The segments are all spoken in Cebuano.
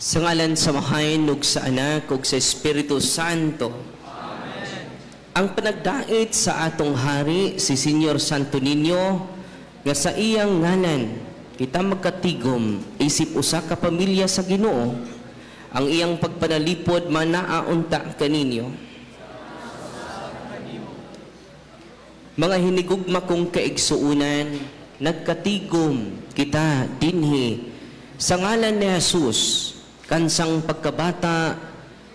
Sa ngalan sa Amahan ug sa Anak ug sa Espiritu Santo. Ang panagdait sa atong hari si Senyor Santo Niño nga sa iyang ngalan kita magkatigom isip usa ka pamilya sa Ginoo, ang iyang pagpanalipod manaa unta kaninyo. Mga hinigugma kong kaigsuunan, nagkatigom kita dinhi sa ngalan ni Jesus, kansang pagkabata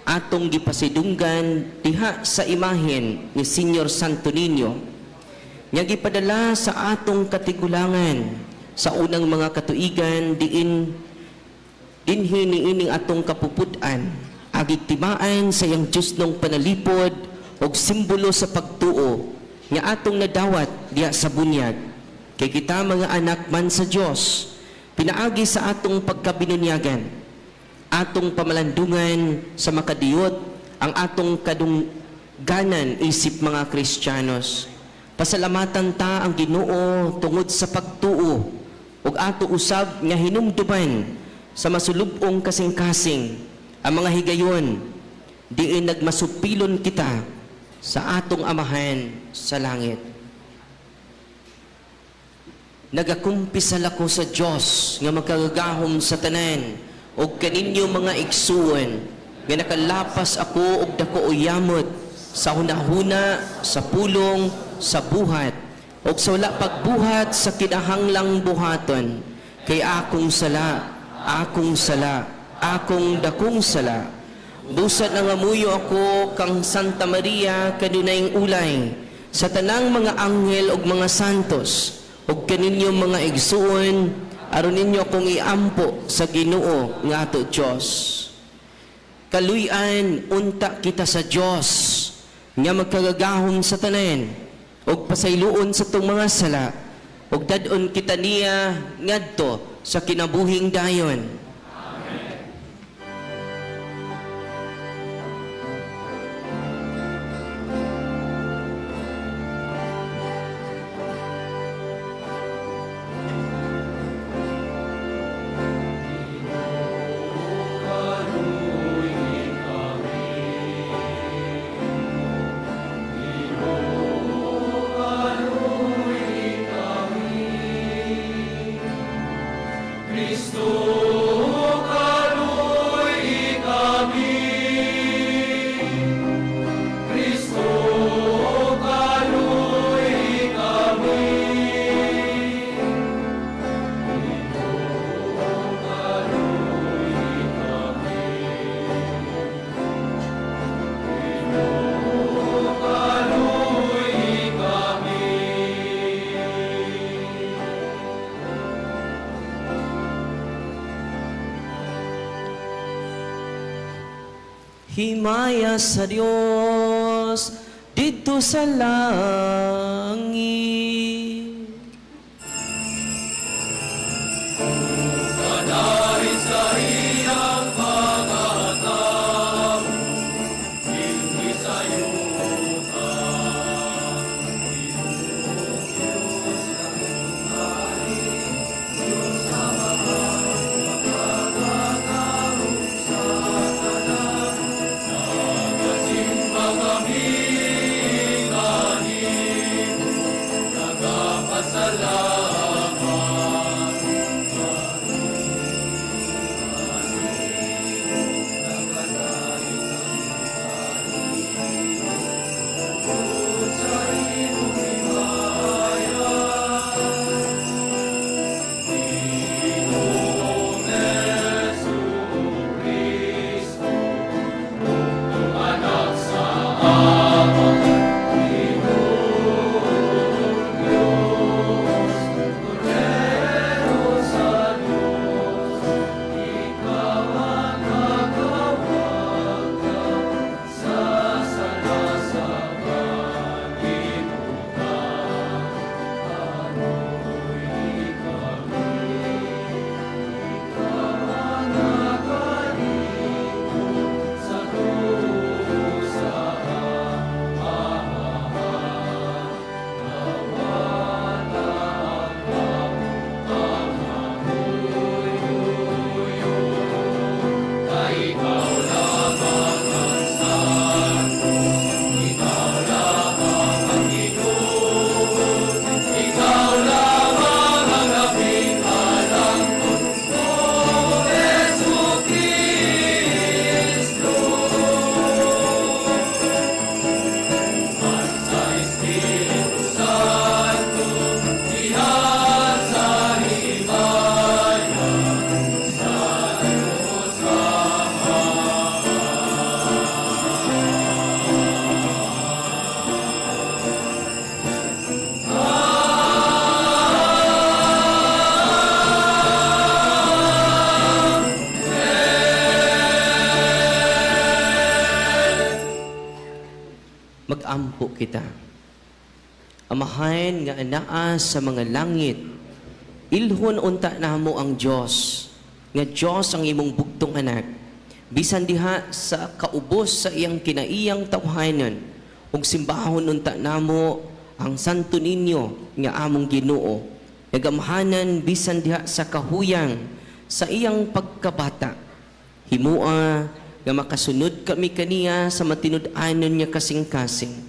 atong gipasidunggan diha sa imahen ni Senyor Santo Niño nga gipadala sa atong katigulangan sa unang mga katuigan diin dinhi niining atong kapupud-an, agig timaan sa iyang Diyosnong panalipod og simbolo sa pagtuo nga atong nadawat diha sa bunyag, kay kita mga anak man sa Dios pinaagi sa atong pagkabinunyagan, atong pamalandungan sa makadiyot ang atong kadungganan isip mga Kristiyanos. Pasalamatan ta ang Ginoo tungod sa pagtuo ug ato usab nga hinumduman sa masulub-ong kasing-kasing ang mga higayon diin nagmasupilon kita sa atong Amahan sa langit. Nagakumpisal ako sa Dios nga makagagahom sa tanan ug kaninyo mga igsuon nga nakalapas ako og dako o yamot sa hunahuna, sa pulong, sa buhat ug sa wala pagbuhat sa kinahanglang buhaton, kay akong sala, akong sala, akong dakong sala. Busat nangamuyo ako kang Santa Maria kanunayng ulay, sa tanang mga anghel ug mga santos ug kaninyo mga igsuon, aron ninyo akong iampo sa Ginoo nga ato Dios. Kaluy-an unta kita sa Dios nga magkagagahom sa tanan ug pasayloon sa atong mga sala ug dad-on kita niya ngadto sa kinabuhing dayon. Himaya sa Dios didto sa langit. Dahil sa iyang mga tao, hindi sa yuta. Ginoong Diyos ang hari, Diyos sa mga makagagahom sa tanan. Nagasimba kami kanimo, nagaadto Mag-ampo kita. Amahan nga anaa sa mga langit, ilhon unta namo ang Dios, nga Dios ang imong bugtong anak. Bisan diha sa kaubos sa iyang kinaiyang tawhanon, ug simbahon unta namo ang Santo Niño nga among Ginoo, nga gamhanan bisan diha sa kahuyang sa iyang pagkabata. Himua nga makasunod kami kaniya sa matinud-anon nga kasing-kasing.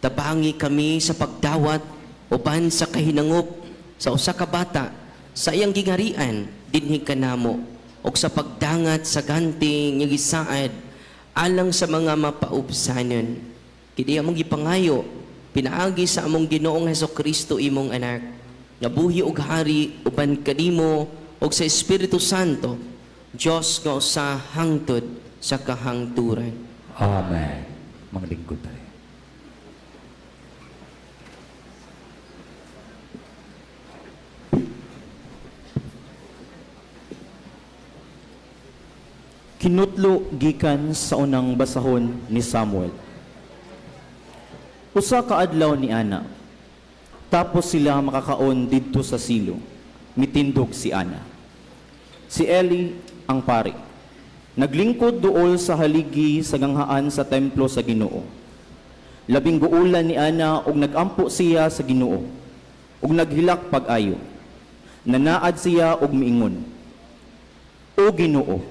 Tabangi kami sa pagdawat uban sa kahinangop sa usa ka bata sa iyang gingharian dinhi kanamo ug sa pagdangat sa ganti nga gisaad alang sa mga mapaubsanon. Kini among gipangayo pinaagi sa among Ginoong Hesukristo, imong anak, nga buhi ug hari uban kanimo ug sa Espiritu Santo, Dios nga usa hangtod sa kahangturan. Amen. Maglingkod tayo. Kinutlo gikan sa unang basahon ni Samuel. Usa ka adlaw ni Ana. Tapos sila makakaon didto sa Silo. Mitindog si Ana. Si Eli ang pari. Naglingkod duol sa haligi sa ganghaan sa templo sa Ginoo. Labing guulan ni Ana ug nagampo siya sa Ginoo ug naghilak pag-ayo. Nanaad siya og miingon: "O Ginoo,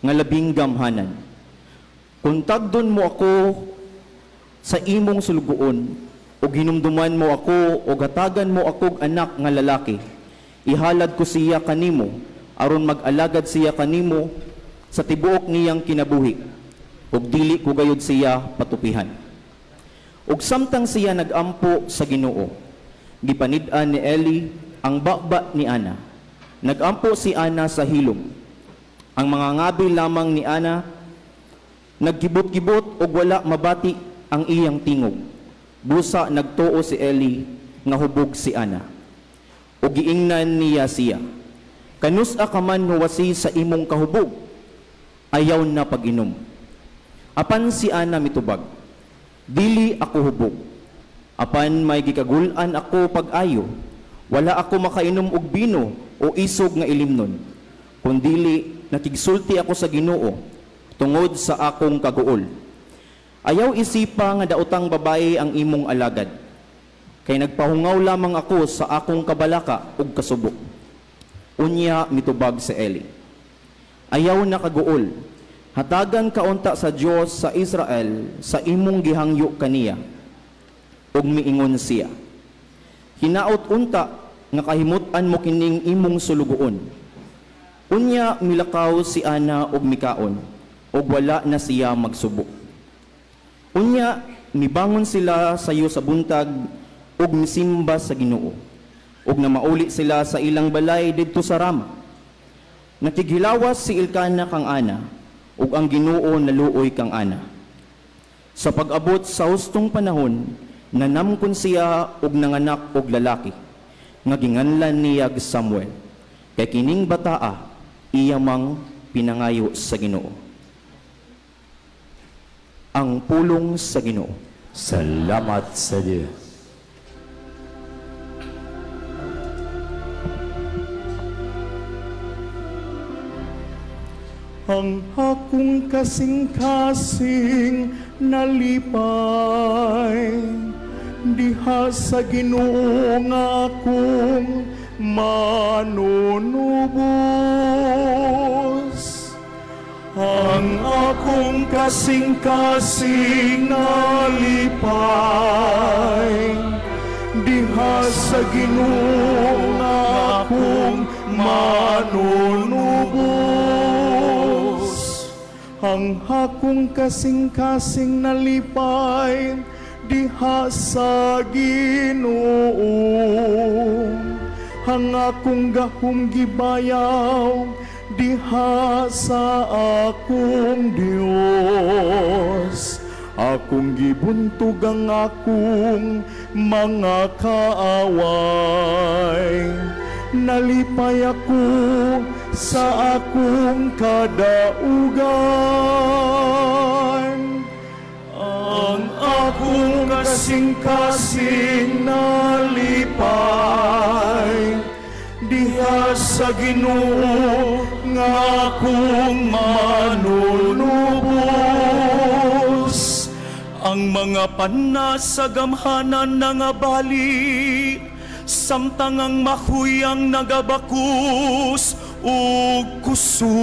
nga labing gamhanan, kung tagdon mo ako sa imong sulugoon, ug hinumduman mo ako ug hatagan mo akog anak nga lalaki, ihalad ko siya kanimo aron mag-alagad siya kanimo sa tibuok niyang kinabuhi, ug dili ko gayud siya patupihan." Ug samtang siya nagampo sa Ginoo, gipanid-an ni Eli ang baba ni Ana. Nagampo si Ana sa hilom. Ang mga ngabi lamang ni Ana nagkibot-kibot ug wala mabati ang iyang tingog. Busa nagtuo si Eli nga hubog si Ana. Ug giingnan niya siya, "Kanus-a ka man huwasi sa imong kahubog? Ayaw na pag-inom." Apan si Ana mitubag, "Dili ako hubog. Apan may gikagul-an ako pag-ayo. Wala ako makainom og bino o isog nga ilimnon. Kundili nakigsulti ako sa Ginoo tungod sa akong kaguol. Ayaw isipa nga daotang babae ang imong alagad. Kay nagpahungaw lamang ako sa akong kabalaka ug kasubo." Unya mitubag si Eli, "Ayaw na kaguol. Hatagan ka unta sa Dios sa Israel sa imong gihangyo kaniya." Ug miingon siya, "Hinaot unta nga kahimut-an mo kining imong sulugoon." Unya milakaw si Ana og mikaon, ug wala na siya magsubo. Unya mibangon sila sayo sa buntag ug misimba sa Ginoo. Ug namauli sila sa ilang balay didto sa Rama. Nakighilawas si Elkana kang Ana, ug ang Ginoo naluoy kang Ana. Sa pag-abot sa hustong panahon, nanamkon siya og nanganak og lalaki, nga ginganlan niya Samuel. Kay kining bataa iya mang pinangayo sa Ginoo. Ang pulong sa Ginoo. Salamat sa Diyos. Ang akong kasing-kasing nalipay diha sa Ginoo nga akong manunubos. Ang akong kasing-kasing nalipay diha sa Ginoo nga akong manunubos. Ang akong kasing-kasing nalipay diha sa Ginoo. Ang akong gahom gibayaw diha sa akong Dios. Akong gibuntog ang akong mga kaaway. Nalipay ako sa akong kadaugan. Ang akong Kasing-kasing nalipay diha sa Ginoo nga akong manunubos. Ang mga pana sa gamhanan nangabali, samtang ang mahuyang nagabakus ug kusog.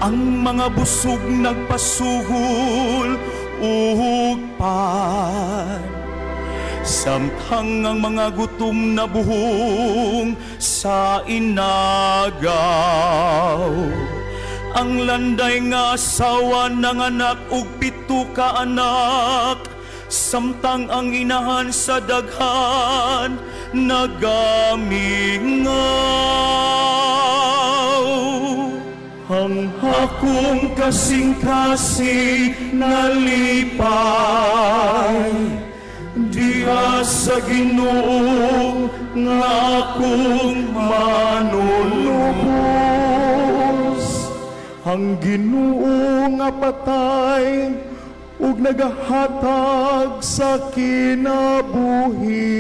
Ang mga busog nagpasuhol ug pan, samtang ang mga gutom na buhong sa inagaw. Ang landay nga asawa ng anak ug 7 ka anak, samtang ang inahan sa daghan nagamingaw. Ang akong kasing-kasing nalipay diha sa Ginoo nga akong manunubos. Ang Ginoo nga patay ug nagahatag sa kinabuhi.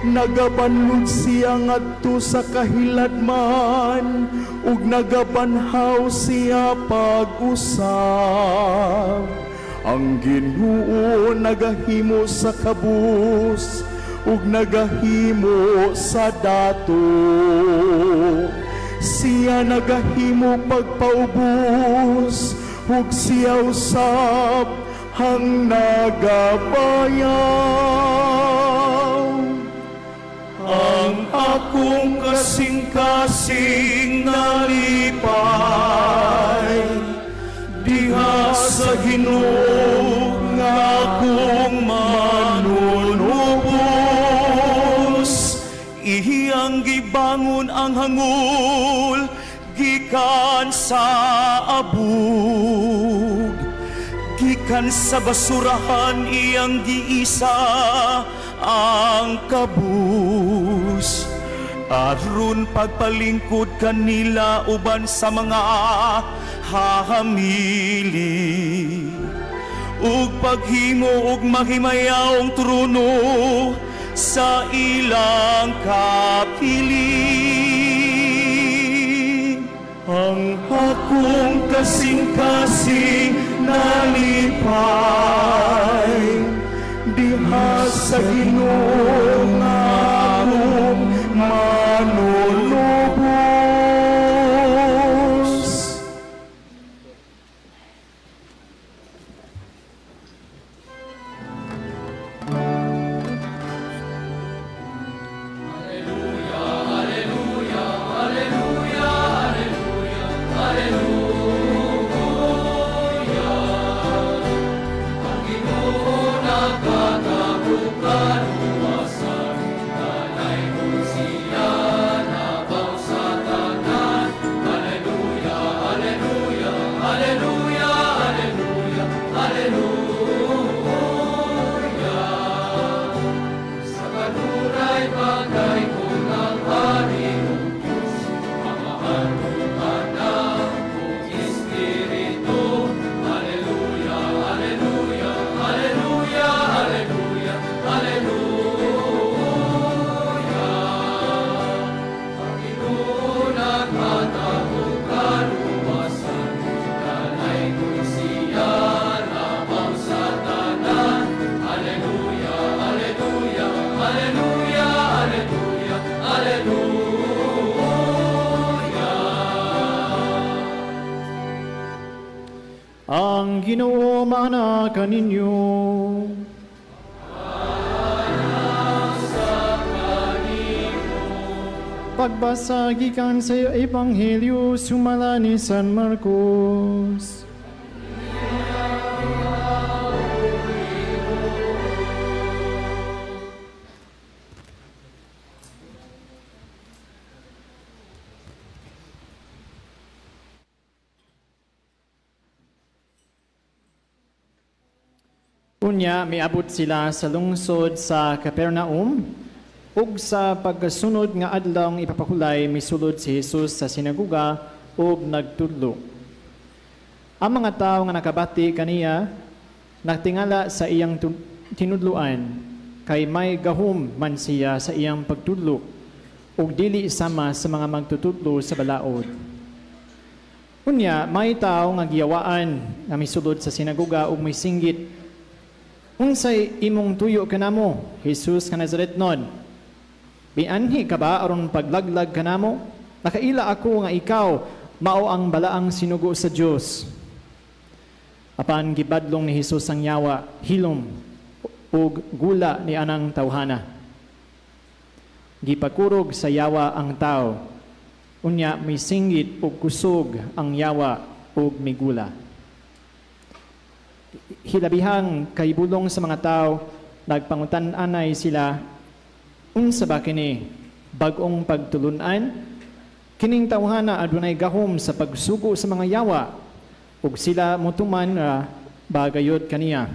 Nagabanlod siya ngadto sa kahiladman ug nagabanhaw siya pag-usab. Ang Ginoo nagahimo sa kabus ug nagahimo sa dato. Siya nagahimo pagpaubos ug siya usab ang nagabayaw. Ang akong kasing-kasing nalipay diha sa Ginoo nga akong manunubos. Iyang gibangon ang hangul gikan sa abug, gikan sa basurahan iyang giisa ang kabus, aron pagpalingkod kanila uban sa mga hahamili ug paghimo og mahimayawong trono sa ilang kapili. Ang akong kasing-kasing nalipay diha sa Ginoo nga akong manunubos. Ang Ginoo maana kaninyo. Pagbasa gikan sa Ebanghelyo sumala ni San Marcos. Unya miabot sila sa lungsod sa Capernaum, ug sa pagkasunod nga adlawng ipapakulay misulod si Jesus sa sinagoga ug nagtudlo. Ang mga tawo nga nakabati kaniya Nagtingala sa iyang tinudloan kay may gahom man siya sa iyang pagtudlo ug dili sama sa mga magtutudlo sa balaod. Unya may tawo nga giyawaan nga misulod sa sinagoga ug misinggit, "Unsay imong tuyo kanamo, Jesus nga Nazaretnon? Mianhi ka ba aron paglaglag kanamo? Nakaila ako nga ikaw mao ang balaang sinugo sa Dios." Apan gibadlong ni Hesus ang yawa, "Hilom ug gula ni anang tawhana." Gipakurog sa yawa ang tao. Unya misinggit og kusog ang yawa ug migula. Hilabihang kahibulong sa mga tao, nagpangutan-anay sila, "Unsa ba kini? Bag-ong pagtulunan? Kining tawhana adunay gahom sa pagsugo sa mga yawa, ug sila motuman ra bagayod kaniya."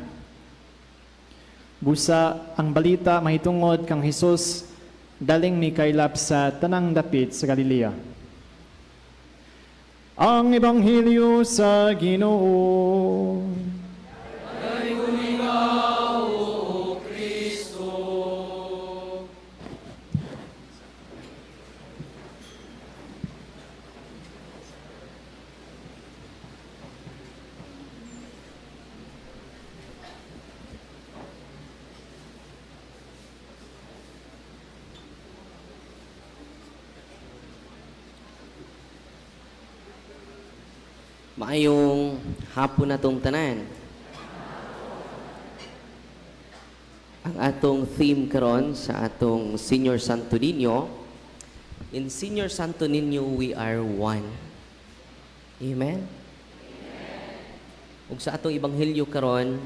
Busa ang balita mahitungod kang Hesus daling mikaylap sa tanang dapit sa Galilea. Ang Ebanghelyo sa Ginoo. Maayong hapon natong tanan. Ang atong theme karon sa atong Senior Santo Niño, in Senior Santo Niño we are one. Amen. Ug sa atong ebanghelyo karon,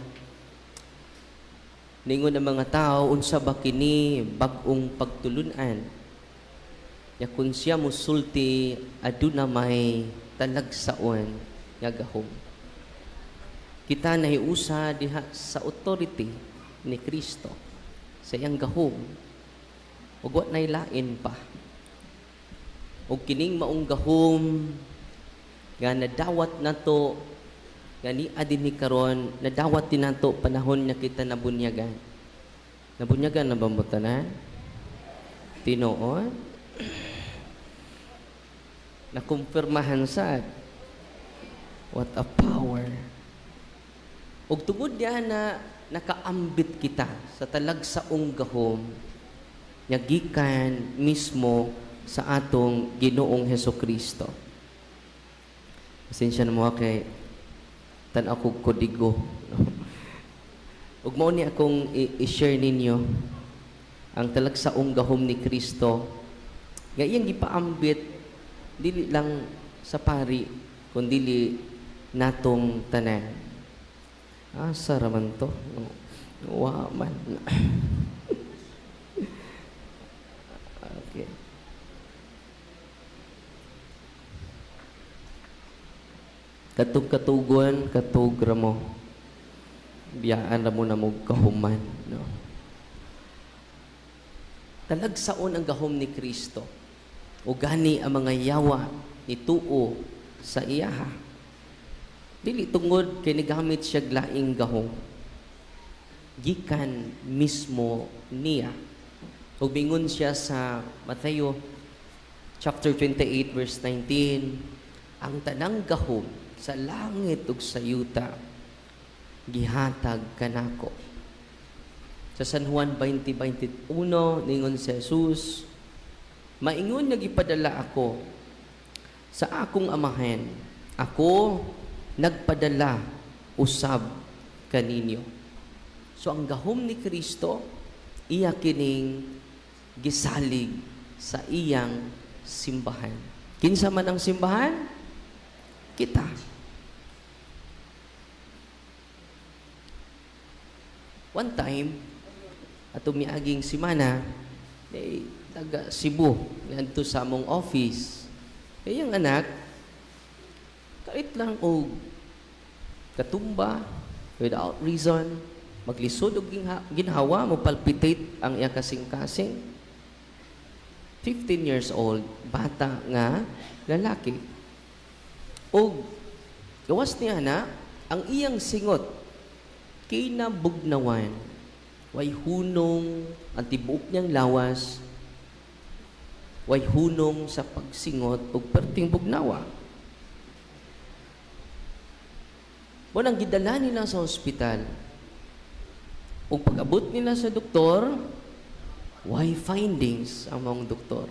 ningon ang mga tao, "Unsa ba kini bag-ong pagtulunan? Ya kun siya musulti, aduna may talagsaon nga gahom." Kita nahiusa diha sa authority ni Kristo, sa iyang gahom, ug wa nay lain pa. Ug kining maong gahom nga nadawat nato nga nia dinhi karon, nadawat din nato panahon nga kita nabunyagan. Nabunyagan na ba mo tanan? Tinuod? Nakumpirmahan sad. What a power. Ug tungod niya na nakaambit kita sa talagsaong gahom nga gikan mismo sa atong Ginoong Heso Kristo. Pasensya na mo kay tan-aw kog kodigo. Ug mao ni akong i-share ninyo ang talagsaong gahom ni Kristo nga iyang gipaambit dili lang sa pari kundi natong tanan. Asa ra man to? Wa man. Okay. Katug katugon, katug ra mo. Biyaan ra mo na mo kahuman, no? Talagsaon ang gahom ni Kristo. O gani ang mga yawa ni tuo sa iyaha. Dili tungod kay nigamit siya laing gahom. Gikan mismo niya. Ug bingon siya sa Mateo chapter 28 verse 19, ang tanang gahom sa langit ug sa yuta gihatag kanako. Sa San Juan 20:21, ningon si Jesus, maingon nga gipadala ako sa akong amahan, ako nagpadala usab kaninyo. So ang gahom ni Kristo, iya kining gisalig sa iyang simbahan. Kinsa man ang simbahan? Kita. One time, atong miaging simana, eh, taga Cebu, ngadto sa among office. Eh, yung anak, kalit lang og katumba, without reason, maglisod og ginhawa, mo palpitate ang iyang kasing-kasing. 15 years old, bata nga lalaki. Og gawas niya na, ang iyang singot, Kinabugnawan, way hunong ang tibuok niyang lawas, way hunong sa pagsingot ug perting bugnawa. Mao nang gidala nila sa ospital. Ug pag-abot nila sa doktor, way findings ang mga doktor.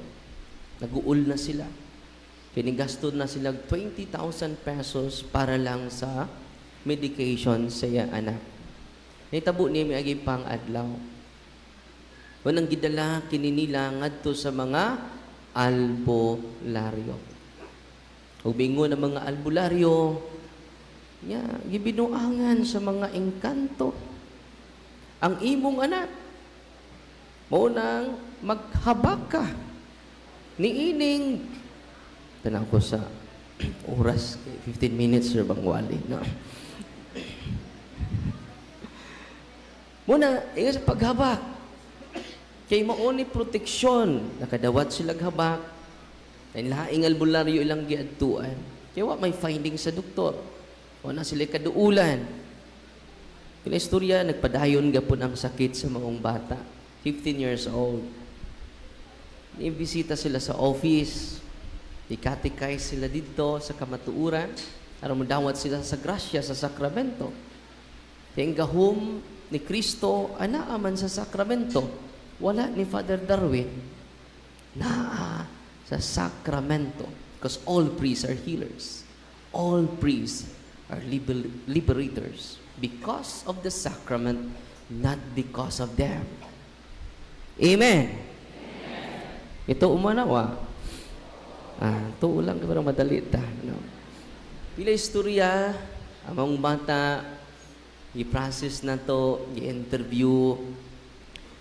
Naguol na sila. Kinigasto na sila ₱20,000 para lang sa medication sa iya anak. Nitabo niya miagi pang adlaw. Mao nang gidala kini nila ngadto sa mga albularyo. Ug bingon ang mga albularyo, nya gibinuangan sa mga engkanto ang imong anak. Mao nang maghabak ka niining, tanaw ko sa oras kay 15 minutes sir bang wali, no? Muna ingon sa paghabak kay mao ni proteksyon. Nakadawat sila habak. Laing albularyo ilang giadtuan kay wa may finding sa doktor, wa na sila kaduulan. Kini istorya, nagpadayon gapon ang sakit sa maong bata, 15 years old. Niibisita sila sa office. I-catechize sila dito sa kamatuoran aron modawat sila sa grasya sa sakramento. Kay ang gahom ni Kristo anaa man sa sakramento. Wala ni Father Darwin. Naa sa sakramento. Because all priests are healers. All priests are liberators. Because of the sacrament, not because of them. Amen. Ito umanawa. Tuo lang pero madali ta. No? Pila istorya, among bata, i-process na to, i-interview,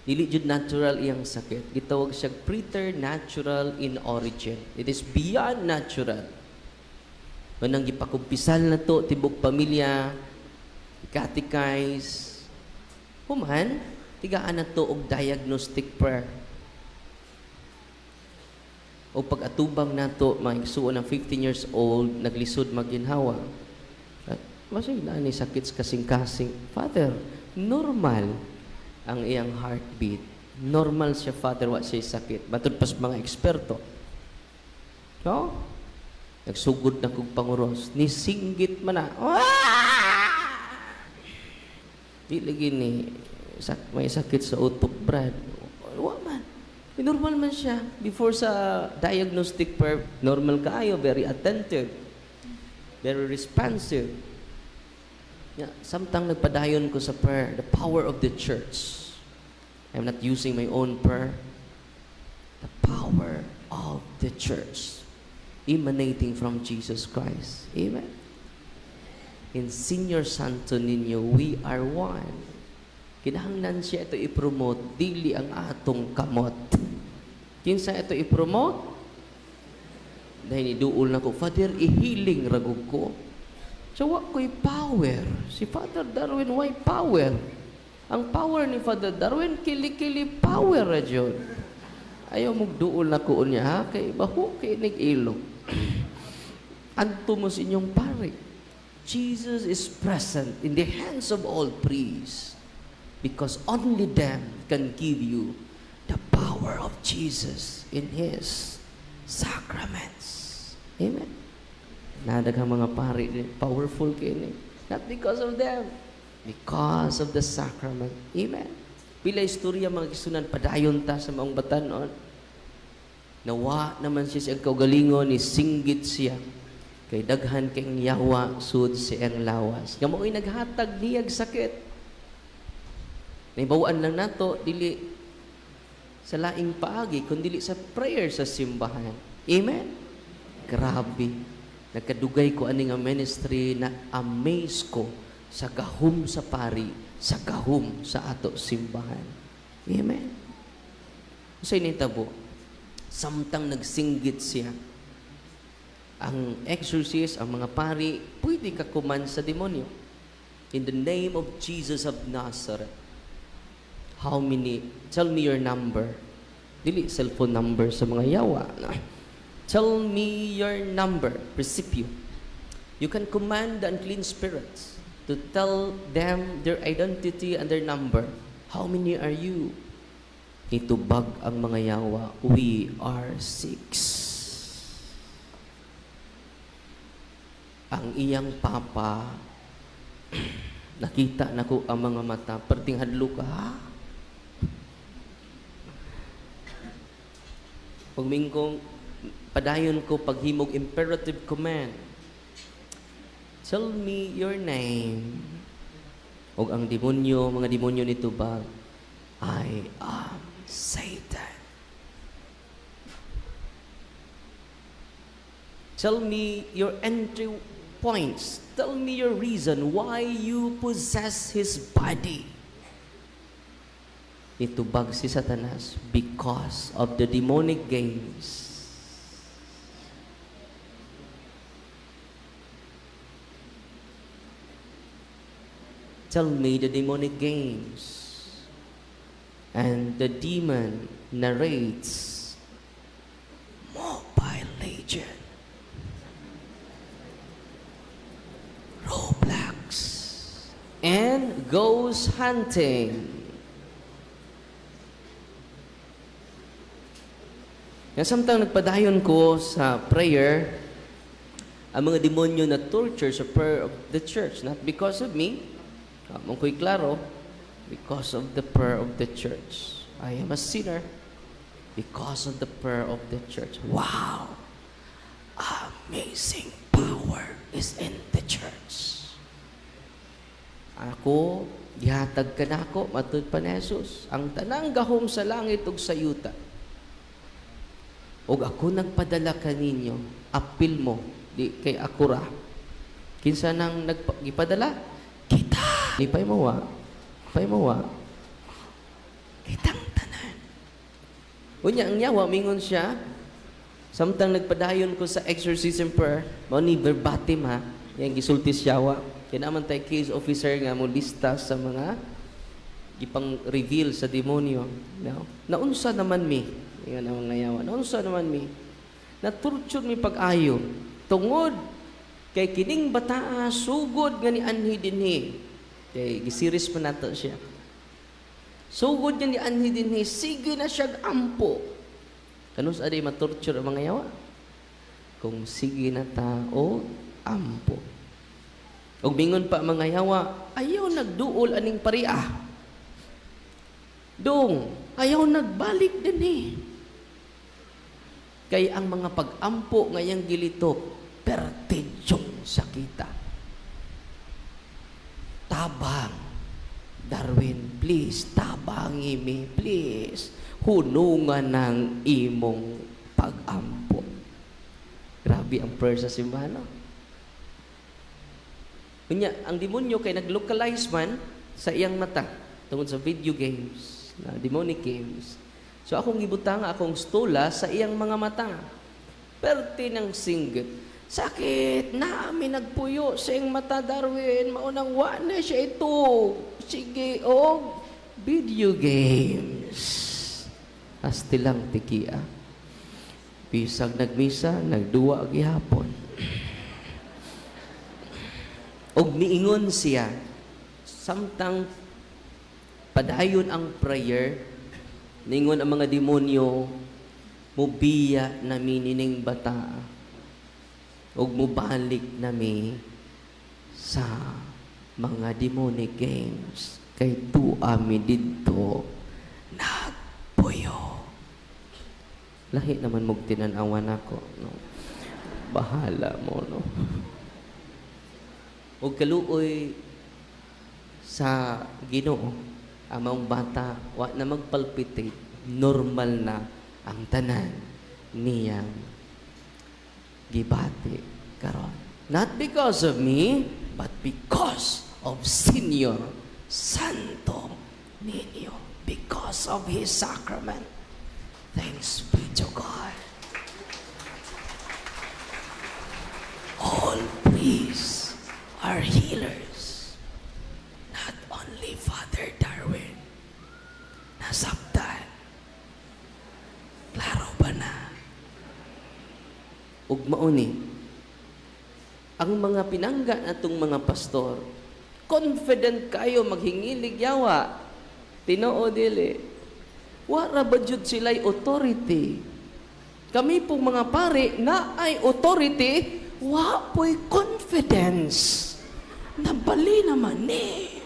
dili jud natural iyang sakit. Gitawag siya preternatural in origin. It is beyond natural. Manang gipakumpisal na to, tibok pamilya, i-catechize. Human, tigaan na to og diagnostic prayer. O pag-atubang nato, mga igsuon ng 15 years old, naglisod maginhawa. Masay na ni sakit sa kasing-kasing. Father, normal ang iyang heartbeat. Normal siya, Father, wa siya sakit. Matud pas mga eksperto. No? Nagsugod na kog panguros. Nisinggit man na. Ah! Di lagi ni may sakit sa utok, Brad. Wa man. Eh, normal man siya. Before sa diagnostic prayer, normal kaayo, very attentive, very responsive. Yeah, samtang nagpadayon ko sa prayer, the power of the church. I'm not using my own prayer. The power of the church emanating from Jesus Christ. Amen. In Senior Santo Niño, we are one. Kinahanglan siya ito i-promote, dili ang atong kamot. Kinsa ito i-promote? Dahil iduol na ko, "Father, i-healing ragog ko." So, wa ko'y power. Si Father Darwin, why power? Ang power ni Father Darwin, kili-kili power ra jud. Ayaw mugduol na ko niya, ha? Kay baho kay nig-ilog. Adto mo sa inyong pari. Jesus is present in the hands of all priests because only them can give you the power of Jesus in His sacraments. Amen. Nadaghang mga pari, powerful kini. Not because of them, because of the sacrament. Amen. Pila istorya, mga igsuonan, padayon ta sa maong batanon. Nawa naman siya siyang kaugalingon, ni singgit siya. Kay daghan kay yawa sud sa iyang lawas. Nga mao'y naghatag niyag sakit. Naibawaan lang nato dili sa laing paagi kundi sa prayer sa simbahan. Amen. Grabe. Nagkadugay ko ani nga ministry na amaze ko sa gahom sa pari, sa gahom sa ato simbahan. Amen. Unsay nitabo? Samtang nagsinggit siya, ang exorcist, ang mga pari, pwede ka command sa demonyo. "In the name of Jesus of Nazareth." How many? Tell me your number. Dili cellphone number sa mga yawa. Tell me your number. Precipio. You can command the unclean spirits. to tell them their identity and their number. "How many are you?" Nitubag ang mga yawa, "We are six." Ang iyang papa, nakita nako ang mga mata, perting hadlok ka, ha? Pag padayon ko paghimog imperative command, "Tell me your name." Og ang demonyo, mga demonyo nitubag, "I am Satan." "Tell me your entry points. Tell me your reason why you possess his body." Nitubag si Satanas, "Because of the demonic games." "Tell me the demonic games." And the demon narrates, "Mobile Legend, Roblox, and ghost hunting." Nga samtang nagpadayon ko sa prayer, ang mga demonyo na torture sa prayer of the church, not because of me, mao ko'y klaro, because of the prayer of the church. I am a sinner because of the prayer of the church. Wow! Amazing power is in the church. Ako, gihatag kanako, matud pa ni Jesus, ang tanang gahom sa langit ug sa yuta. Ug ako nagpadala kaninyo, apil mo, di kay ako ra. Kinsa nang gipadala? Kita. Lipay mo wa. Lipay mo wa. Kitang tanan. Unya ang yawa mingon siya, samtang nagpadayon ko sa exorcism prayer, mao ni verbatim ha, yang gisulti siya wa. Kaya naman tay case officer nga mo lista sa mga gipang reveal sa demonyo. No? Naunsa naman mi? Ingon ang mga yawa. Naunsa naman mi? Naturture mi pag-ayo. Tungod kay kining bataa sugod nga ni anhi dinhi. Kay gisiris pa nato siya. Sugod nga ni anhi dinhi, sige na siya ampo. Kanus aday matorture ang mga yawa? Kung sige na ta o ampo. Og mingon pa mga yawa, "Ayaw nagduol aning pariah. Dong, ayaw nagbalik dinhi. Kay ang mga pag-ampo ngayang gilitok, pertidyong sakita." Tabang. Darwin, please, tabangi mi, please. Hunungan ng imong pag-ampo. Grabe ang prayer sa simbahan, no? Unya, ang demonyo kay nag-localize man sa iyang mata tungod sa video games, na demonic games. So akong gibutang akong stola sa iyang mga mata. Perti ng singgit. "Sakit, naami nagpuyo sa iyang mata, Darwin. Maunang wa na siya ito. Sige, og video games." Asti lang tikia. Bisag nagmisa, nagduwa gihapon. Og niingon siya, samtang padayon ang prayer, niingon ang mga demonyo, "Mubiya nami nining bata ug mubalik nami sa mga demonic games kay tuwa mi didto nagpuyo." Lahi naman mog tinan-awan ako, no? Bahala mo, no? Ug kaluoy sa Ginoo, ang maong bata wa na magpalpitate, normal na ang tanan niyang gibati karon. Not because of me, but because of Senior Santo Niño. Because of His sacrament. Thanks be to God. All priests are healers. Not only Father Darwin. Nasabtan. Klaro ba na? Ug mao ni, ang mga pinangga natong mga pastor, Confident kayo maghingilig yawa. Tinuod dili. Wara ba jud sila'y authority? Kami pong mga pare naay authority, wa po'y confidence. Nabali naman ni.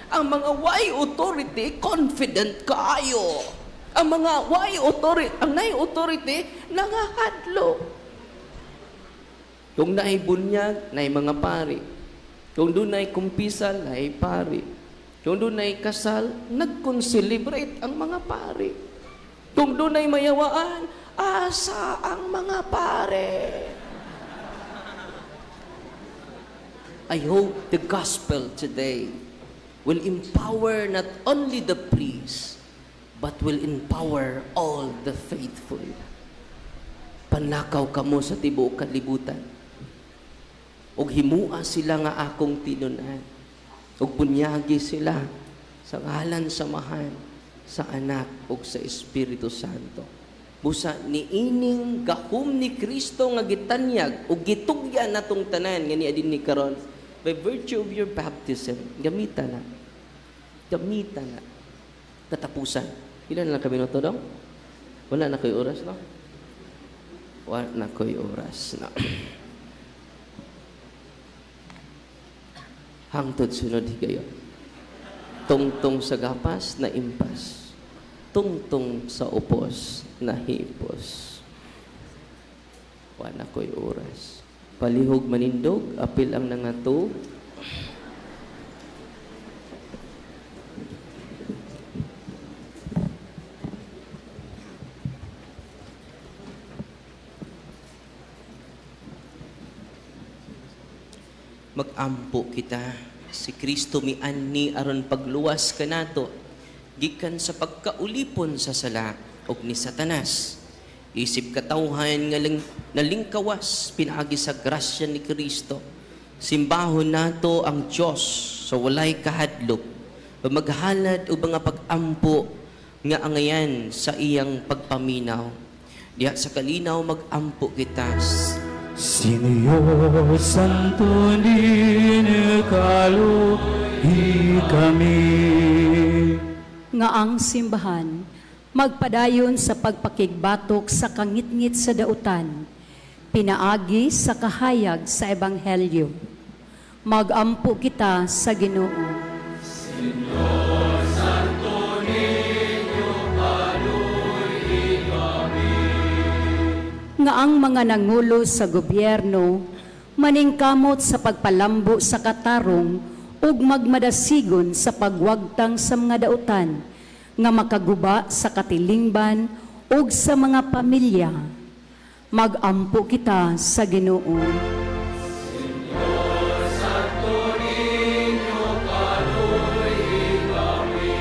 Ang mga way authority, confident kaayo. Ang mga way authority, ang naay authority, nangahadlok. Kung naay bunyag, naay mga pari. Kung dunay kumpisal, naay pari. Kung dunay kasal, nag-concelebrate ang mga pari. Kung dunay mayawaan, asa ang mga pare. I hope the gospel today will empower not only the priests, but will empower all the faithful. Panlakaw kamo sa tibuok kalibutan. Ug himua sila nga akong tinun-an. Ug bunyagi sila sa ngalan sa Amahan, sa Anak ug sa Espiritu Santo. Busa niining gahom ni Kristo nga gitanyag ug gitugyan natong tanan nga niadin ni karon by virtue of your baptism, gamita na. Gamita na. Katapusan. Ilan lang kami minuto dong? Wala na ko'y oras, no? Wala na ko'y oras, no? Hangtod sunod higayon. Tungtong sa gapas na impas. Tungtong sa upos na hipos. Wala ko'y oras. Palihog manindog, apil ang nangato. Magampo kita. Si Kristo mianni aron pagluwas kanato gikan sa pagkaulipon sa sala og ni Satanas. Isip katawhan nga nalingkawas pinaagi sa grasya ni Kristo. Simbahon nato ang Dios sa walay kahadlok. Maghalad og mga pag-ampo nga angayan sa iyang pagpaminaw. Diha sa kalinaw mag-ampo kita. Señor Santo Niño, kaluhi kami. Nga ang simbahan magpadayon sa pagpakigbatok sa kangitngit sa dautan, pinaagi sa kahayag sa Ebanghelyo. Magampo kita sa Ginoo. Señor Santo Niño, kaluhi kami. Nga ang mga nangulo sa gobyerno maningkamot sa pagpalambo sa katarong ug magmadasigon sa pagwagtang sa mga dautan nga makaguba sa katilingban ug sa mga pamilya. Magampo kita sa Ginoo. Señor Santo Niño, kaluhi kami.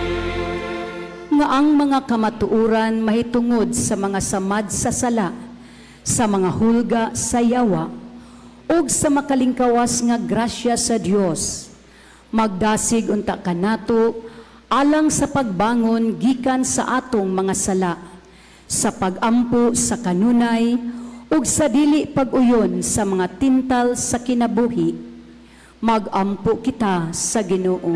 Nga ang mga kamatuoran mahitungod sa mga samad sa sala, sa mga hulga sa yawa, ug sa makalingkawas nga grasya sa Dios. Magdasig unta kanato alang sa pagbangon gikan sa atong mga sala, sa pagampo sa kanunay ug sa dili pag-uyon sa mga tintal sa kinabuhi. Magampo kita sa Ginoo.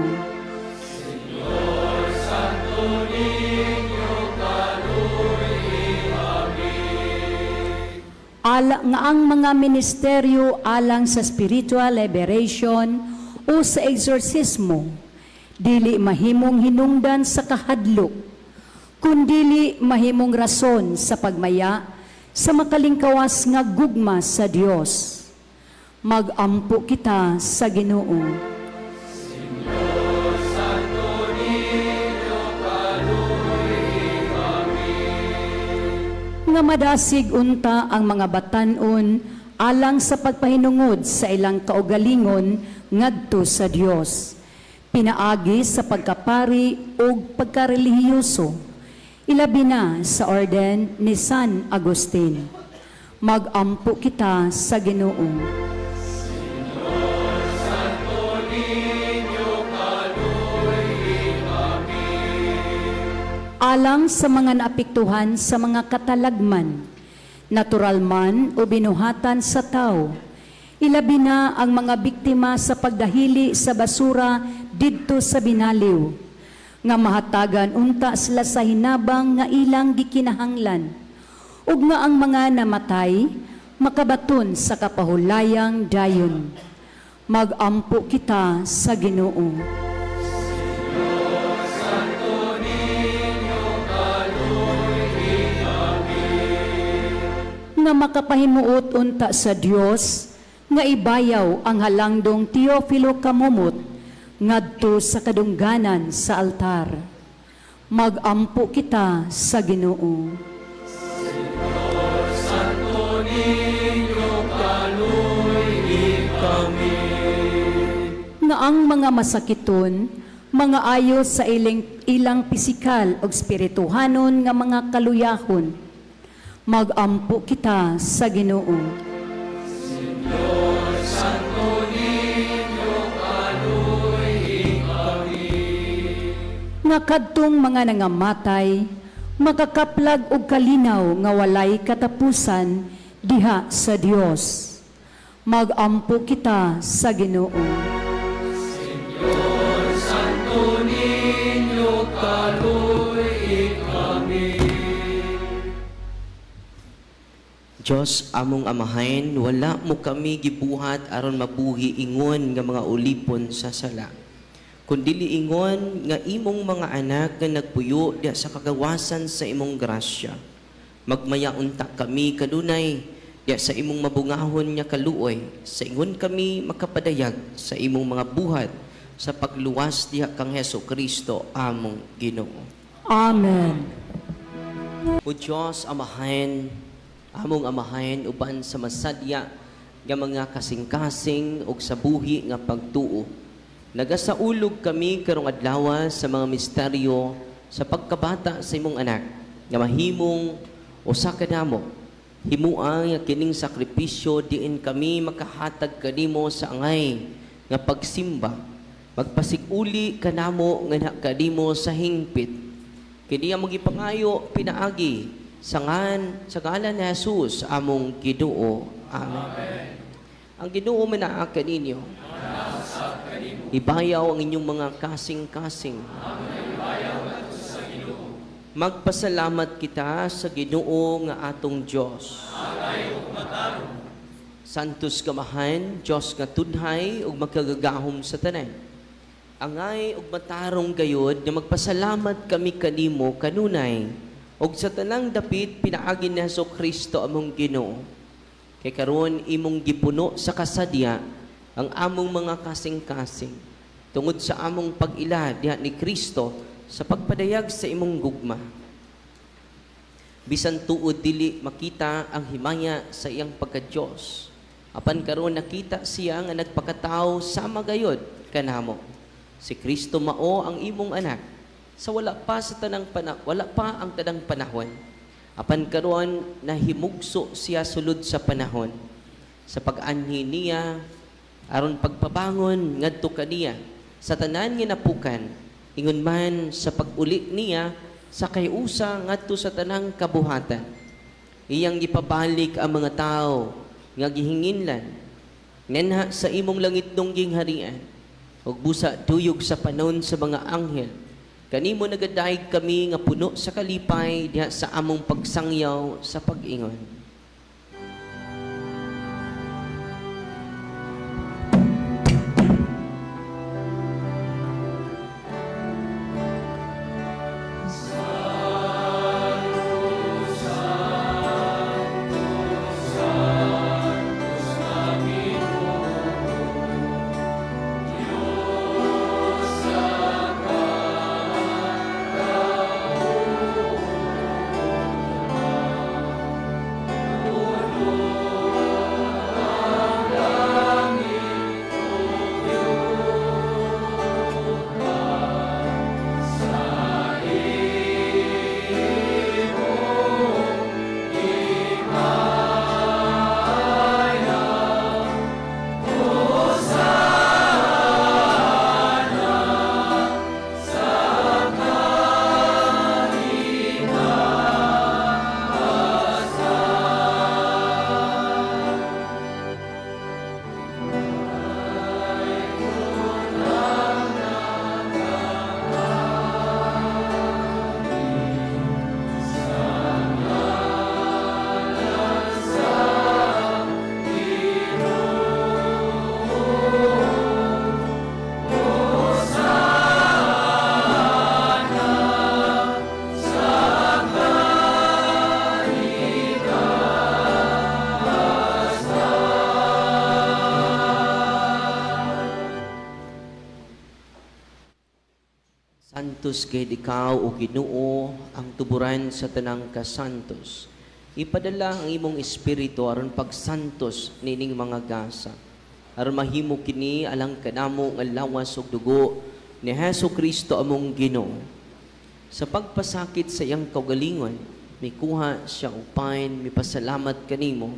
Señor Santo Niño, kaluhi kami. Ala nga ang mga ministeryo alang sa spiritual liberation o sa exorcismo dili mahimong hinungdan sa kahadlok, kundili mahimong rason sa pagmaya sa makalingkawas nga gugma sa Dios. Magampo kita sa Ginoo. Señor Santo Niño, kaluhi kami. Nga madasig unta ang mga batan-on alang sa pagpahinungod sa ilang kaugalingon ngadto sa Dios, pinaagi sa pagkapari ug pagkarelihiyoso, ilabi na sa orden ni San Agustin. Magampo kita sa Ginoo. Señor Santo Niño, kaluhi kami. Alang sa mga naapektuhan sa mga katalagman, natural man o binuhatan sa tao, Ilabi na ang mga biktima sa pagdahili sa basura didto sa Binaliw, nga mahatagan unta sila sa hinabang nga ilang gikinahanglan, ug nga ang mga namatay makabaton sa kapahulayang dayon. Magampo kita sa Ginoo. Nga makapahimuot unta sa Dios nga ibayaw ang halangdong Teofilo Kamumot ngadto sa kadungganan sa altar. Magampo kita sa Ginoo. Santo Niño, kaluy kami. Nga ang mga masakiton, mga ayo sa ilang, ilang pisikal o espirituhanon nga mga kaluyahon. Magampo kita sa Ginoo. Santo Niño, kaluy kami. Nga kadtong mga nangamatay, makakaplag og kalinaw nga walay katapusan diha sa Dios. Magampo kita sa Ginoo. Señor Santo Niño, kaluy kami. Diyos among Amahan, wala mo kami gibuhat aron mabuhi ingon nga mga ulipon sa sala. Kundili ingon nga imong mga anak nga nagpuyo diha sa kagawasan sa imong grasya. Magmaya unta kami kanunay diha sa imong mabungahon nga kaluoy, sa ingon kami makapadayag sa imong mga buhat sa pagluwas diha kang Heso Kristo among Ginoo. Amen. O Diyos, Amahan, among Amahan, uban sa masadya nga mga kasing-kasing ug sa buhi nga pagtuo. Nagasaulog kami karong adlaw sa mga misteryo sa pagkabata sa imong anak nga mahimong usa ka damo. Himua nga kining sakripisyo diin kami makahatag kanimo sa angay nga pagsimba. Magpasig-uli kanamo nga kanimo sa hingpit. Kini ang gipangayo pinaagi sa ngan sa ngalan ni Jesus among Ginoo. Amen. Ang Ginoo manaa kaninyo. Ibayaw ang inyong mga kasing-kasing. Magpasalamat kita sa Ginoo nga atong Dios. Santos Kamahan, Dios nga tunhay ug makagagahom sa tanan. Angay ug matarong gayod nga magpasalamat kami kanimo kanunay ug sa tanang dapit pinaagi ni Hesus Kristo among Ginoo. Kay karon imong gipuno sa kasadya ang among mga kasing-kasing tungod sa among pag-ila diha ni Kristo sa pagpadayag sa imong gugma. Bisan tuod dili makita ang himaya sa iyang pagka-Dios. Apan karon nakita siya nga nagpakatawo sama gayod kanamo. Si Kristo mao ang imong anak sa wala pa sa tanang wala pa ang tanang panahon. Apan karon nahimugso siya sulod sa panahon. Sa pag-anhi niya aron pagpabangon ngadto kaniya sa tanan nga napukan, ingon man sa pag-uli niya sa kayusa ngadto sa tanang kabuhatan. Iyang gipabalik ang mga tao nga gihinginlan nganha sa imong langitnong gingharian ug busa duyog sa panon sa mga anghel. Kanimo nagadayeg kami nga puno sa kalipay diha sa among pagsangyaw sa pag-ingon. Santos kay ikaw, O Ginoo, ang tuburan sa tanang kasantos. Ipadala ang imong espiritu aron pagsantos nining mga gasa. Aron mahimo kini alang kanamo nga lawas ug dugo ni Hesus Kristo among Ginoo. Sa pagpasakit sa iyang kaugalingon, mikuha siya og pain, mipasalamat kanimo.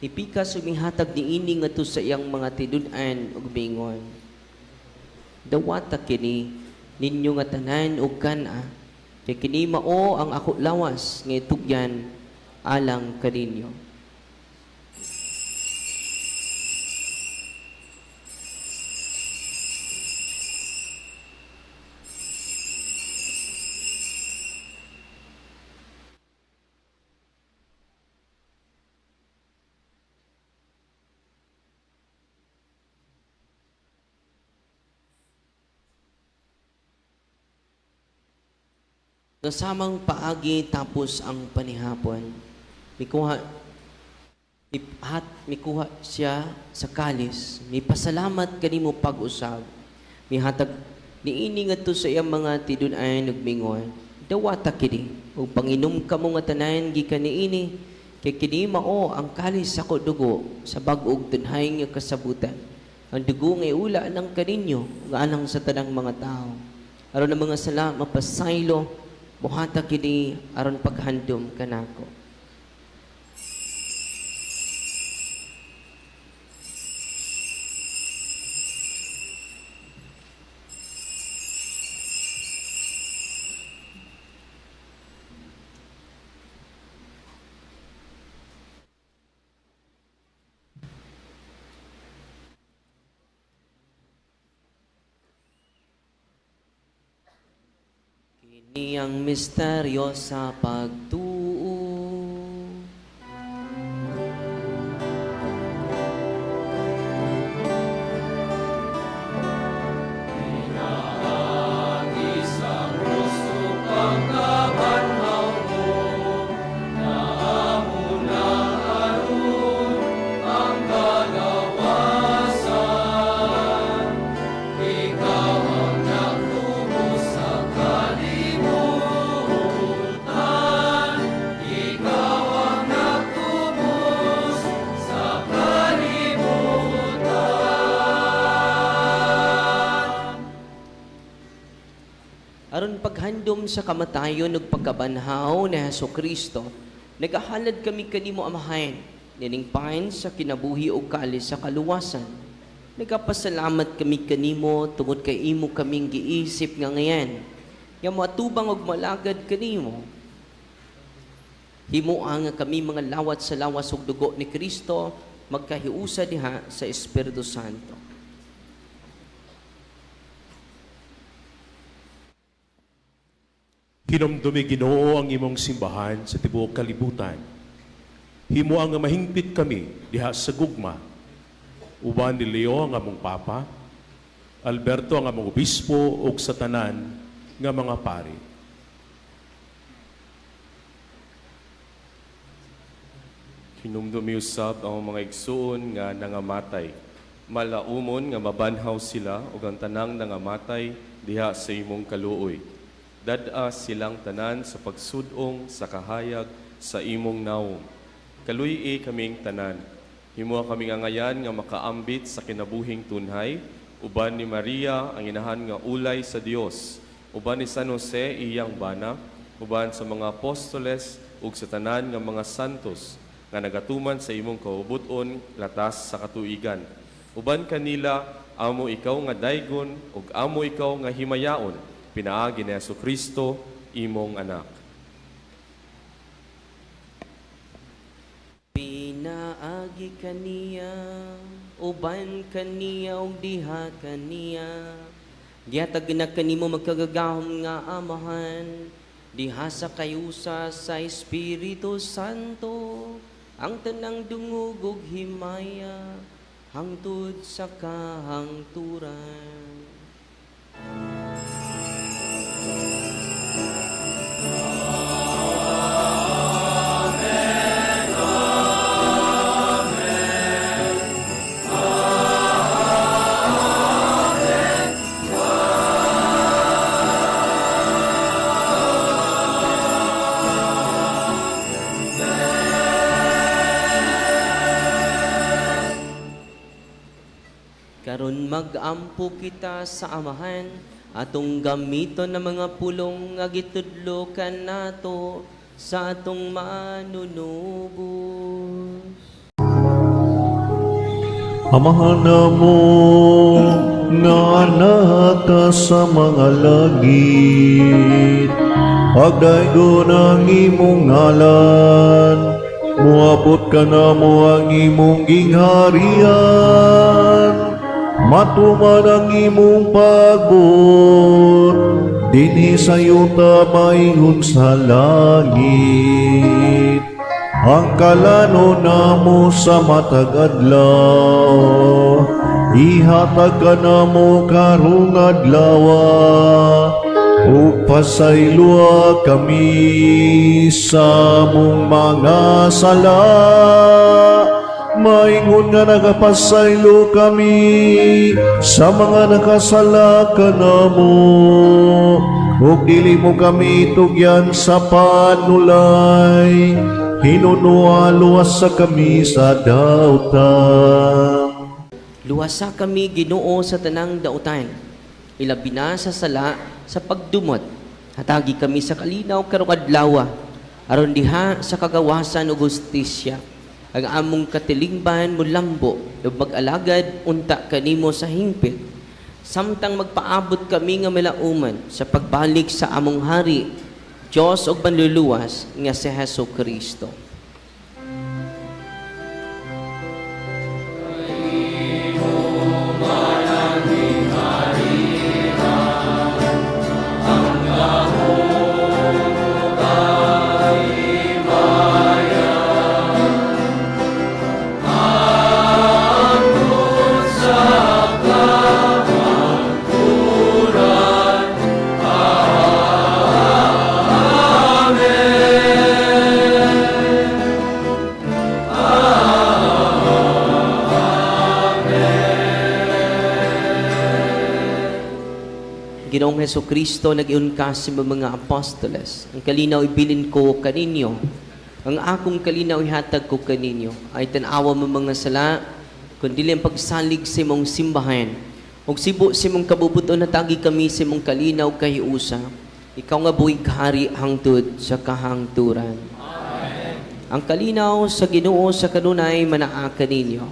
Nipikas ug mihatag niini ngadto sa iyang mga tinun-an ug miingon: "Dawata kini ninyo nga tanan ug kan-a, kay kini mao ang ako lawas nga itugyan alang kaninyo." Sa samang paagi tapos ang panihapon, mikuha siya sa kalis, mipasalamat kanimo pag-usab, mihatag niini ngadto sa iyang mga tinun-an ug mingon: "Dawata kini ug panginom kamo nga tanan gikan niini, kay kini mao ang kalis sa ako dugo sa bag-ong tunhay nga kasabutan, ang dugo nga iula alang kaninyo ug alang sa tanang mga tawo aron ang mga sala mapasaylo. Buhata kini aron paghandom kanako." Kini ang misteryo sa pagtuo. Sa krus ug pagkabanhaw mo, naamo na aron ang kagawasan. Ikaw ang nagtubos sa kalibutan. Ikaw ang nagtubos sa kalibutan. Aron paghandom sa kamatayon ug pagkabanhaw ni Hesus Kristo, nagahalad kami kanimo, Amahan, nining pain sa kinabuhi ug kalis sa kaluwasan. Nagapasalamat kami kanimo tungod kay imo kaming giisip nga ngayan nga moatubang ug malagad kanimo. Himoa nga kami mga lawat sa lawas ug dugo ni Kristo magkahiusa diha sa Espiritu Santo. Hinumdumi, Ginoo, ang imong simbahan sa tibuok kalibutan. Himoa nga mahingpit kami diha sa gugma. Uban ni Leo ang among Papa, Alberto ang among obispo ug sa tanan nga mga pari. Hinumdumi usab ang mga igsuon nga nangamatay. Malaumon nga mabanhaw sila ug ang tanang nangamatay diha sa imong kaluoy. Dad-a silang tanan sa pagsud-ong sa kahayag sa imong nawong. Kaluy-i kaming tanan. Himoa kaming angayan nga makaambit sa kinabuhing tunhay, uban ni Maria ang inahan nga ulay sa Dios, uban ni San Jose iyang bana, uban sa mga apostoles ug sa tanan nga mga santos nga nagatuman sa imong kaubuton latas sa katuigan. Uban kanila amo ikaw nga daygon ug amo ikaw nga himayaon pinaagi ni Hesus Kristo imong anak. Pinaagi kaniya, uban kaniya ug diha kaniya, gihatag na kanimo, makagagahom nga Amahan, diha sa kayusa sa Espiritu Santo, ang tanang dungog ug himaya hangtod sa kahangturan. Karon mag-ampo kita sa Amahan, atong gamiton ang mga pulong nga gitudlo kanato sa atong manunubos. Amahan namo nga naka sa mga langit, pagdaygon ang imong ngalan, muabot ka namo ang imong gingharian, matuman ang imong pagbuot, dinhi sa yuta maingon sa langit. Ang kalano namo sa matag adlaw, ihatag ka namo karong adlaw, ug pasayloa kami sa among mga sala, maingon nga nagapasaylo kami sa mga nakasala kanamo, ug dili mo kami tugyan sa panulay, hinunoa luwasa kami sa dautan. Luwasa kami, Ginoo, sa tanang dautan. Ilabi na sa sala sa pagdumot. Hatagi kami sa kalinaw karong adlaw, aron diha sa kagawasan ug hustisya. Ang among katilingban mulambo ug mag-alagad unta kanimo sa hingpit. Samtang magpaabot kami nga malauman sa pagbalik sa among hari, Dios ug manluluwas nga si Hesus Kristo. Ginoong Heso Kristo, nag-iun ka sa mga apostoles. Ang kalinaw ibilin ko kaninyo. Ang akong kalinaw ihatag ko kaninyo. Ay tanawa mo mga sala, kundi ang pagsalig sa imong simbahan. Ug sibo sa imong kabubuton, natagi kami sa imong kalinaw kahiusa. Ikaw nga buhig hari hangtod sa kahangturan. Amen. Ang kalinaw sa Ginoo sa kanunay manaa kaninyo.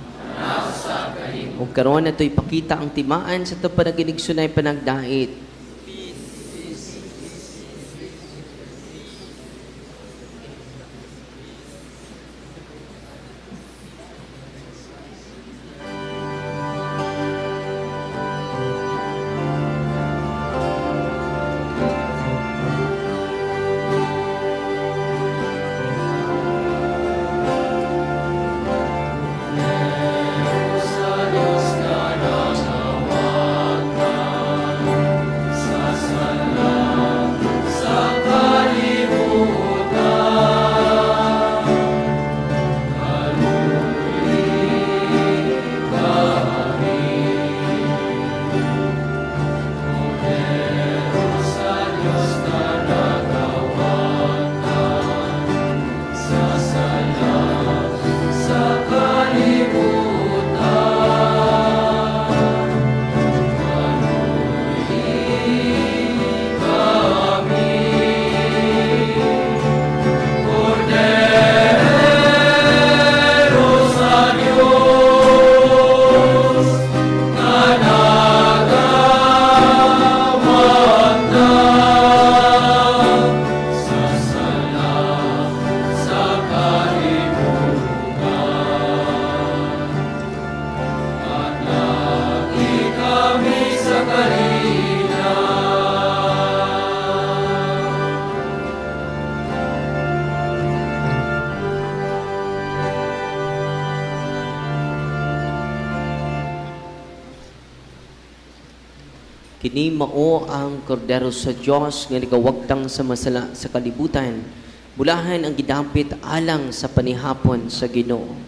Ug karon ato ipakita ang timaan sa atong panaginigsunay panagdait. Kini mao ang kordero sa Dios nga nagawagtang sa masala sa kalibutan. Bulahan ang gidapit alang sa panihapon sa Ginoo.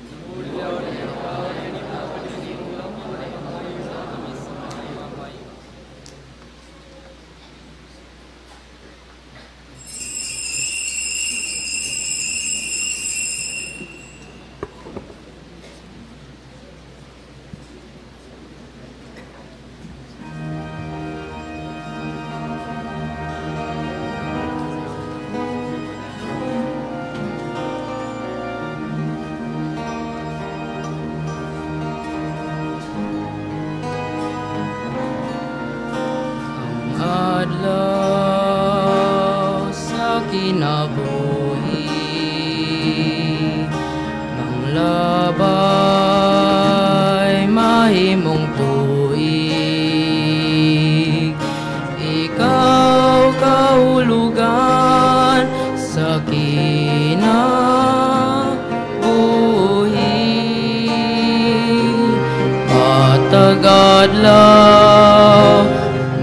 Matag adlaw,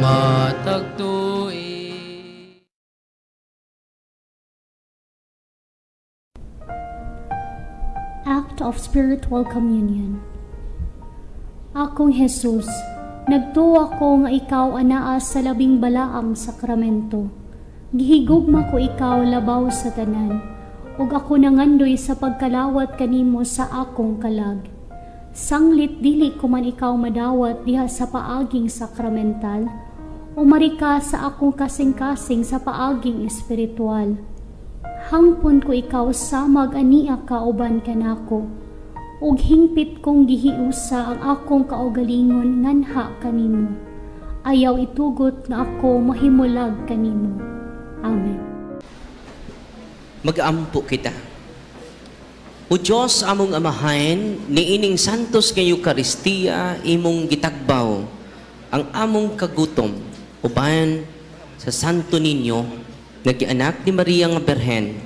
matag tuig. Act of Spiritual Communion. Akong Jesus, nagtuo ko nga ikaw anaa sa labing balaang sakramento. Gihigugma ko ikaw labaw sa tanan, ug ako nangandoy sa pagkalawat kanimo sa akong kalag. Sanglit dili ko man ikaw madawat diha sa paaging sakramental, umari ka sa akong kasing-kasing sa paaging espiritual. Hangpon ko ikaw samag ania ka uban kanako, ug hingpit kong gihiusa ang akong kaugalingon nganha kanimo. Ayaw itugot nga ako mahimulag kanimo. Amen. Mag-ampo kita. O Diyos, among Amahan, niining santos nga Eukaristiya, imong gitagbaw ang among kagutom uban sa Santo Niño, nagianak ni Maria nga Berhen.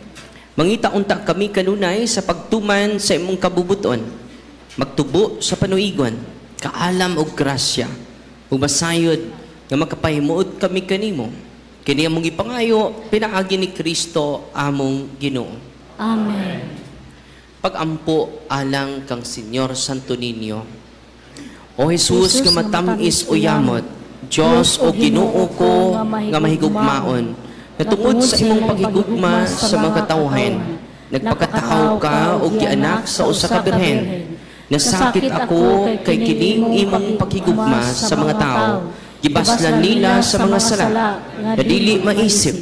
Mangita unta kami kanunay sa pagtuman sa imong kabubuton, magtubo sa panuigon, kaalam og grasya, ug masayod nga makapahimuot kami kanimo. Kini among gipangayo pinaagi ni Kristo among Ginoo. Amen. Pagampo alang kang Señor Santo Niño. O Jesus nga matam-is o yamot, Dios o Ginoo ko nga mahigugmaon, nga tungod sa imong paghigugma sa mga katawhan, nagpakatawo ka og gianak sa usa ka birhen. Nasakit ako kay kining imong paghigugma sa mga tao, gibaslan nila sa mga sala, nga dili maisip.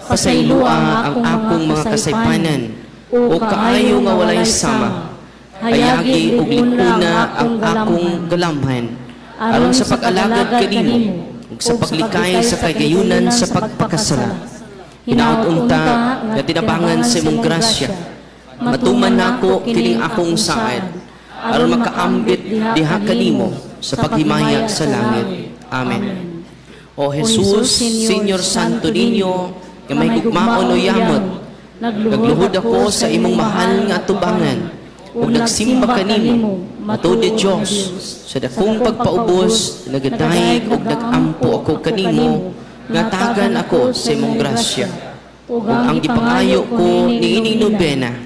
Pasayloa ang akong mga kasaypanan, o kaayo nga walay sama. Hayagi og lig-una ang akong galamhan, aron sa pag-alagad kanimo, ug sa paglikay sa kagayunan sa pagpakasala. Hinaot unta nga tinabangan sa imong grasya, matuman nako kining akong saad, aron makaambit diha kanimo sa paghimaya sa langit. Amen. O Jesus, Señor Santo Niño, nga mahigugmaon o yamot, nagluhod ako sa imong mahal nga atubangan, ug nagsimba kanimo, matuod ni Dios, sa dakong pagpaubos, nagadayeg ug nagampo ako kanimo, nga tagan ako sa imong grasya. Ug ang gipangayo ko niining nobena,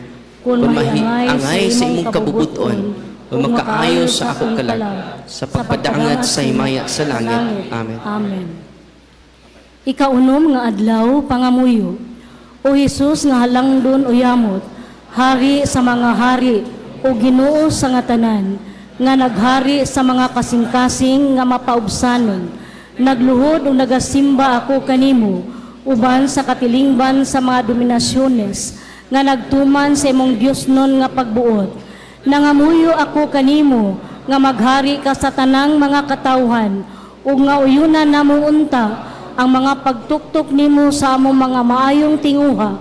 kung mahiangay sa imong kabubuton, ug magkaayo sa ako kalag, sa pagpadangat sa himaya sa langit. Amen. Amen. Ikaunom nga adlaw, pangamuyo. O Hesus nga halangdon o yamot, hari sa mga hari o Ginoo sa nga tanan, nga naghari sa mga kasing-kasing nga mapaubsanon, nagluhod o nagasimba ako kanimo uban sa katilingban sa mga dominasyones nga nagtuman sa imong Diosnon nga pagbuot. Nangamuyo ako kanimo nga maghari ka sa tanang mga katawhan ug nga uyunan namo unta ang mga pagtuktok nimo sa among mga maayong tinguha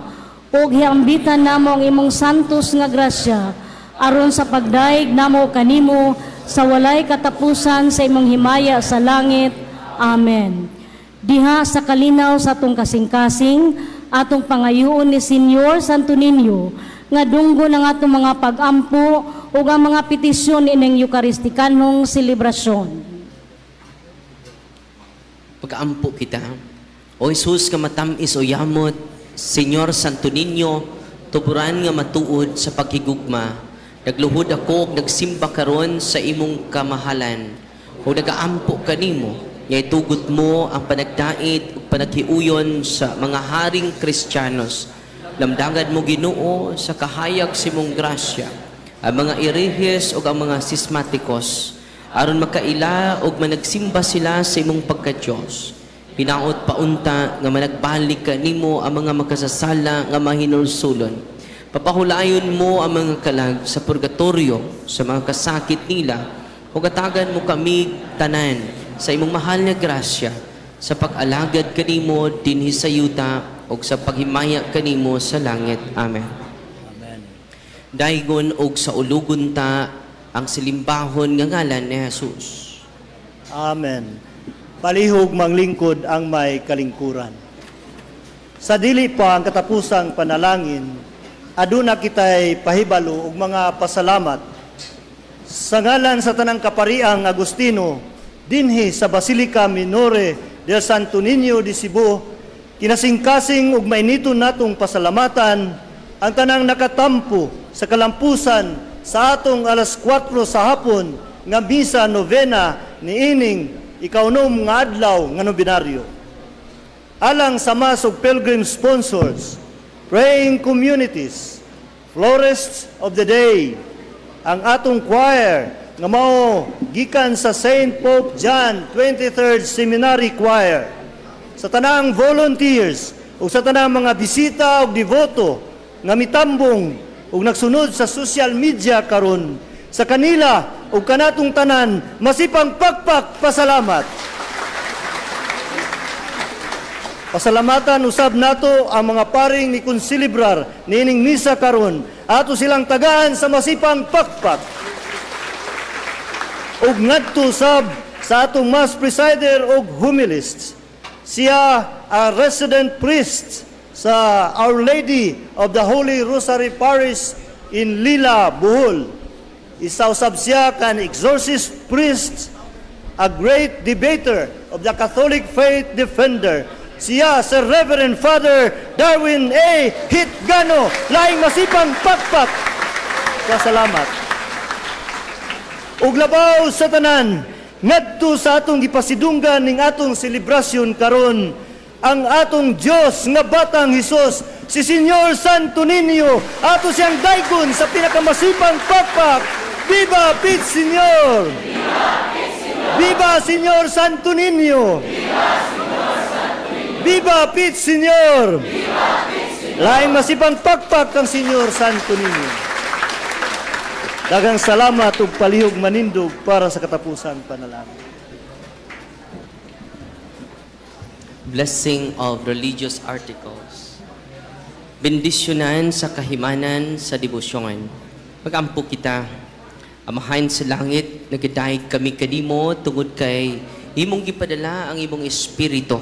ug hiambitan namo ang imong santos nga grasya aron sa pagdaig namo kanimo sa walay katapusan sa imong himaya sa langit. Amen. Diha sa kalinaw sa atong kasing-kasing, atong pangayoon ni Señor Santo Niño nga dunggo ng atong mga pag-ampo ug ang mga petisyon ining Eukaristikanong selebrasyon. Pag-ampo kita. O Jesus nga matam-is o yamot, Señor Santo Niño, tuburan nga matuod sa paghigugma. Nagluhod ako ug nagsimba karon sa imong kamahalan. O nagaampo kanimo nga itugot mo ang panagdait ug panaghiuyon sa mga haring Kristiyanos. Lamdangad mo, Ginoo, sa kahayag sa imong grasya ang mga erehes ug ang mga sismatikos aron makaila ug managsimba sila sa imong pagka-Diyos. Hinaot paunta nga managbalik ka nimo ang mga makasasala nga mahinulsulon. Papahulayon mo ang mga kalag sa purgatorio sa mga kasakit nila ug hatagan mo kami tanan sa imong mahal nga grasya sa pag-alagad kanimo dinhi sa yuta ug sa paghimaya kanimo sa langit. Amen. Amen. Daygon og saulugon ta ang silimbahon nga ngalan ni Jesus. Amen. Palihog manglingkod ang may kalingkuran. Sa dili pa ang katapusang panalangin, aduna kitay pahibalo og mga pasalamat. Sa ngalan sa tanang kapariang Agustino, dinhi sa Basilica Minore del Santo Niño de Cebu, kinasingkasing ug mainiton natong pasalamatan ang tanang nakatampo sa kalampusan sa atong alas 4 sa hapon nga misa novena niining ikaunom nga adlaw nga nobenaryo. Alang sa mass ug pilgrim sponsors, praying communities, florists of the day, ang atong choir nga mao gikan sa St. Pope John 23rd Seminary Choir, sa tanang volunteers ug sa tanang mga bisita ug devoto nga mitambong ug nagsunod sa social media karon, sa kanila ug kanatong tanan, masipang pakpak pasalamat. Pasalamatan usab nato ang mga paring ni konselebrar niining misa karon. Ato silang tagaan sa masipang pakpak. Ug ngadto sab sa atong mass presider ug homilists. Siya ang resident priest sa Our Lady of the Holy Rosary Parish in Lila, Bohol. Isa usab siya kan exorcist priest, a great debater of the Catholic faith defender. Siya si Reverend Father Darwin A. Hitgano. Laing masipang pakpak. Pasalamat. Ug labaw sa tanan, ngadto sa atong gipasidunggan ning atong selebrasyon karon, ang atong Dios nga batang Hesus, si Señor Santo Niño, ato siyang daygon sa pinakamasipang pakpak. Viva Pit Señor! Viva Señor Santo Niño! Viva Pit Señor! Laing masipang pakpak kang Señor Santo Niño. Daghang salamat ug palihog manindog para sa katapusan panalangin. Blessing of religious articles. Bendisyonan sa kahimanan sa debosyon. Magampo kita. Amahan sa langit, nagadayeg kami kanimo tungod kay imong gipadala ang imong espiritu.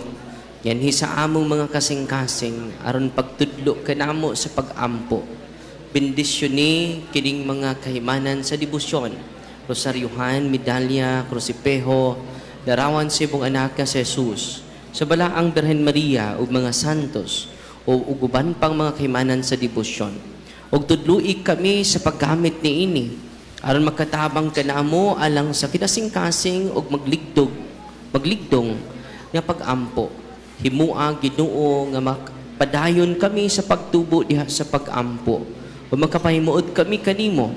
Yan sa among mga kasing-kasing aron pagtudlo kanamo sa pag-ampo. Bendisyoni kining mga kahimanan sa debosyon. Rosaryuhan, medalya, krusipeho, larawan sa imong anak nga si Jesus. Sa balaang Birhen Maria ug mga santos o uguban pang mga kahimanan sa debosyon. Ug tudloi kami sa paggamit niini aron makatabang kanamo alang sa kinasingkasing ug magligdong nga pag-ampo. Himua Ginoo nga makapadayon kami sa pagtubo diha sa pag-ampo. Ug makapahimuot kami kanimo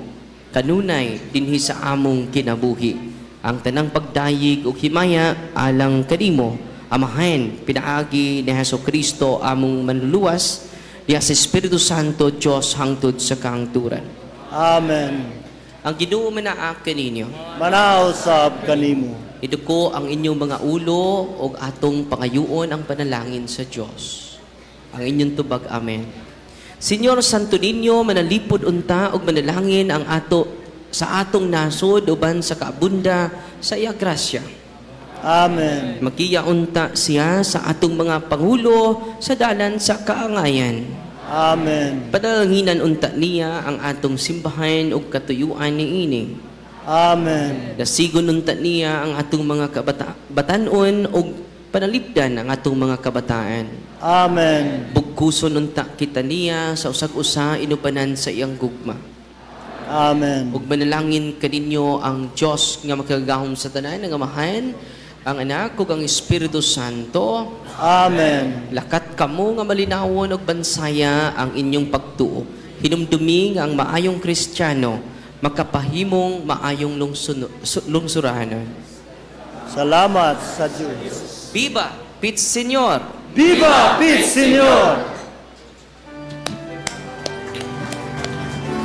kanunay dinhi sa among kinabuhi. Ang tanang pagdayeg ug himaya alang kanimo, Amahan, pinaagi ni Hesus Kristo among manluluwas, diha sa Espiritu Santo Dios hangtod sa kahangturan. Amen. Ang Ginoo manaa kaninyo. Manaw sab kanimo. Iduko ang inyong mga ulo ug atong pangayuon ang panalangin sa Dios. Ang inyong tubag, amen. Señor Santo Niño, manalipod unta ug manalangin ang ato sa atong nasod uban sa kaabunda sa iya grasya. Amen. Magiya unta siya sa atong mga pangulo sa dalan sa kaangayan. Amen. Panalanginan unta niya ang atong simbahan ug katuyuan niini. Amen. Dasigon unta niya ang atong mga batan-on ug panalipdan ang atong mga kabataan. Amen. Bugkuson unta kita niya sa usag-usa inubanan sa iyang gugma. Amen. Ug manalangin kaninyo ang Dios nga makagagahom sa tanan, ang Amahan, ang Anak ug ang Espiritu Santo. Amen. Lakat kamo nga malinawon og bansaya ang inyong pagtuo. Hinumdumi nga ang maayong Kristiyano makapahimong maayong lungsuranon. Salamat sa Diyos. Viva Pit Señor! Viva Pit Señor!